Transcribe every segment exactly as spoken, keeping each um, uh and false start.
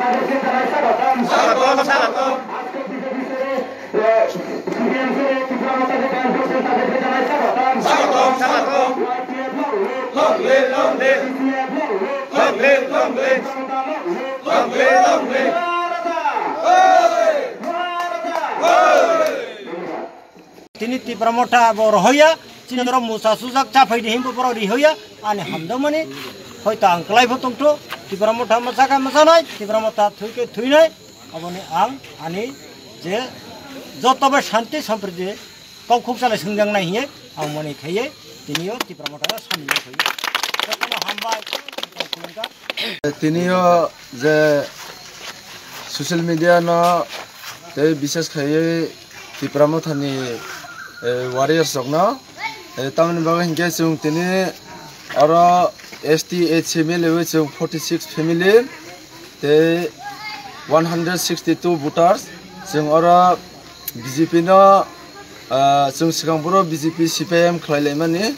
Sagatom, sagatom. Sagatom, sagatom. Long live, long live. Long live, long live. Long live, long live. Tini Tipra Motha bo rohoya, chini oro musa sujak chaphai di himbo borok rihoya, ani hamdamani, hoito ang kwlai bo tongtho, Tipra Motha masaka masanai, Tipra Motha thuike thuinai, aboni ang ani je jotobo shanti sampriti kok khuk chalai swngjak nai hiye, ang mani khaiye, tiniyo Tipra Motha samni khaiye. Jotono hambai, kok khulumkha. Tiniyo je social media no tei bises khaiwi Tipra Mothani, eh, warriors rokno, eh, tamoni bagwi hinkhe chwng tini oro S T H C mili wi chwng forty six family tei one hundred sixty two voters chwng oro B J P no, ah, chwng swkang phuru B J P C P I M khlai laimani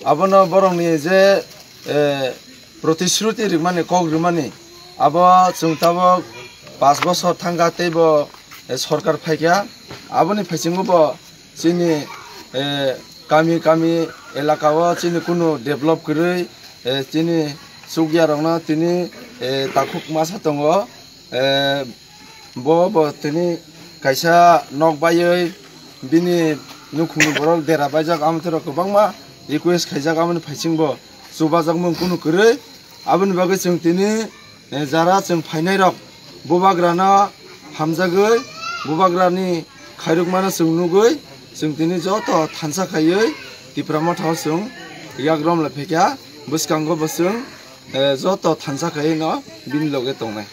abono borokni je, eh, protishruti rimani, kok rimani, abo chwng tabuk pash bosor thangkha teibo, eh, sorkar phaikha. Aboni phaisingo bo chini, eh, kami kami elaka o chini kunu develop kwrwi, eh, chini chukya rokno tini, eh, takhuk masa tongo. Eh, bo, bo tini kaisa nok baiwi bini nukhungni borok dera baijak, amtwrok kwbangma request khaijak, amoni phaisingo chubajakmung kunu kwrwi. Aboni bagwi chwng tini, eh, jara chwng phainairok bubagrano hamjagwi, bubagrani khairokmano chwng nugwi, chwng tini joto thansa khaiwi Tipra Mothao chwng yagram lai phaikha. Bwskango bo chwng, eh, joto thansa khaiwi no bini loge tongnai.